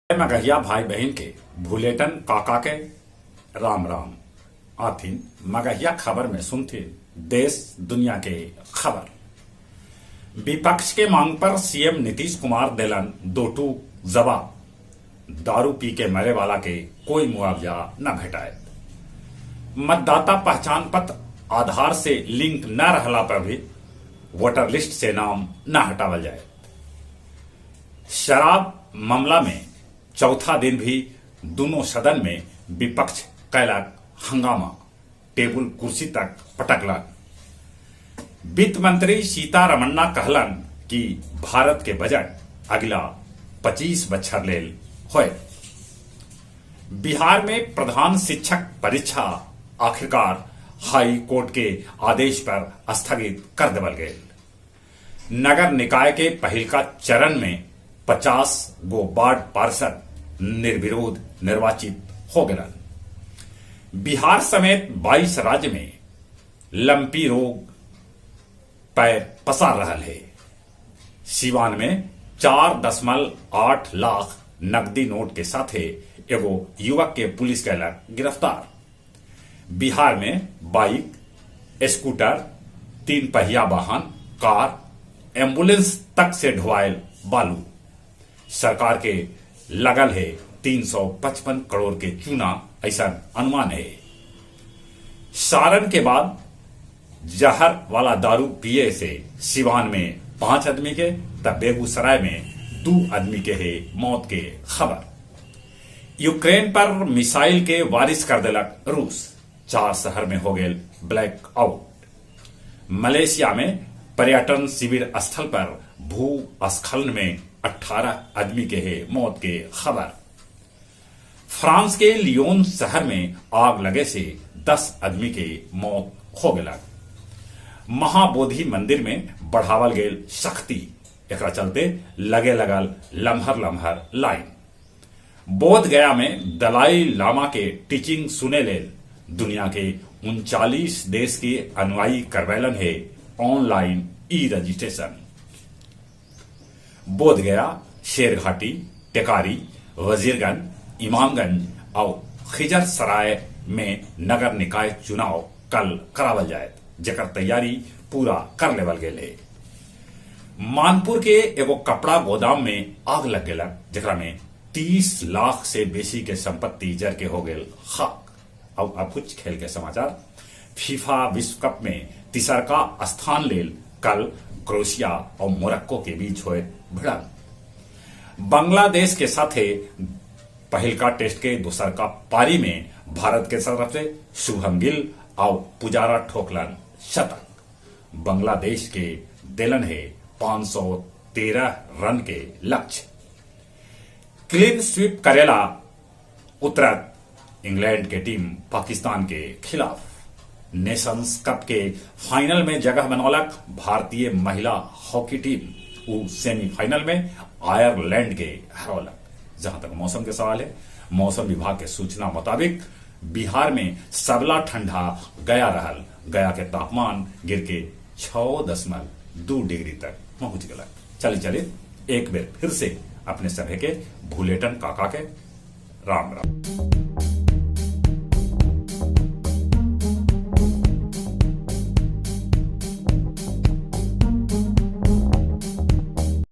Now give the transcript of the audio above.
मगहिया भाई बहिन के भुलेटन काका के राम राम। आथिन मगहिया खबर में सुनथिन देश दुनिया के खबर। विपक्ष के मांग पर सीएम नीतीश कुमार देलन दो टूक जवाब। दारू पी के मरे वाला के कोई मुआवजा न भेटायत। मतदाता पहचान पत्र आधार से लिंक न रहला पर भी वोटर लिस्ट से नाम न हटावल जाए। शराब मामला में चौथा दिन भी दोनों सदन में विपक्ष कैलक हंगामा, टेबुल कुर्सी तक पटकलक। वित्त मंत्री सीतारमन्ना कहलन कि भारत के बजट अगला 25 बच्छर लेल होय। बिहार में प्रधान शिक्षक परीक्षा आखिरकार हाई कोर्ट के आदेश पर स्थगित कर देवल गेल। नगर निकाय के पहिलका चरण में 50 गो वार्ड पार्षद निर्विरोध निर्वाचित हो गलन। बिहार समेत 22 राज्य में लंपी रोग पैर पसार रहल है। सीवान में 4.8 लाख नकदी नोट के साथे एगो युवक के पुलिस कैलक गिरफ्तार। बिहार में बाइक, स्कूटर, तीन पहिया वाहन, कार, एम्बुलेंस तक से ढुआयल बालू। सरकार के लगल है 355 करोड़ के चूना, ऐसा अनुमान है। सारण के बाद जहर वाला दारू पिए से सिवान में 5 आदमी के तब बेगूसराय में 2 आदमी के है मौत के खबर। यूक्रेन पर मिसाइल के बारिश कर देलक रूस, 4 शहर में हो गए ब्लैक आउट। मलेशिया में पर्यटन शिविर स्थल पर भूस्खलन में 18 आदमी के है मौत के खबर। फ्रांस के लियोन शहर में आग लगे से 10 आदमी के मौत हो गया। महाबोधि मंदिर में बढ़ावल गेल शक्ति, एकरा चलते लगे लगल लम्हर लम्हर लाइन। बोध गया में दलाई लामा के टीचिंग सुने लेल दुनिया के 39 देश के अनुयायी करवैलन है ऑनलाइन ई रजिस्ट्रेशन। बोध गया, शेरघाटी, टेकारी, वजीरगंज, इमामगंज और खिजरसराय में नगर निकाय चुनाव कल करावल जाए, जेकर तैयारी पूरा कर लेवल गेल है। मानपुर के एगो कपड़ा गोदाम में आग लग गेलक, जेकरा में 30 लाख से बेसी के संपत्ति जर के हो गेल खाक। और अब कुछ खेल के समाचार। फीफा विश्व कप में तीसरका स्थान लेल कल क्रोएशिया और मोरक्को के बीच हुए भिड़ंत। बांग्लादेश के साथे पहिलका टेस्ट के दूसर का पारी में भारत के तरफ से शुभम गिल और पुजारा ठोकलन शतक। बांग्लादेश के देलन है 513 रन के लक्ष्य। क्लीन स्वीप करेला उतरत इंग्लैंड के टीम पाकिस्तान के खिलाफ। नेशंस कप के फाइनल में जगह बनौलक भारतीय महिला हॉकी टीम। उ सेमीफाइनल में आयरलैंड के हरौलक। जहां तक मौसम के सवाल है, मौसम विभाग के सूचना मुताबिक बिहार में सबला ठंडा गया रहल। गया के तापमान गिर के 6.2 डिग्री तक पहुंच गया। चले चले एक बेर फिर से अपने सभे के भुलेटन काका के राम राम।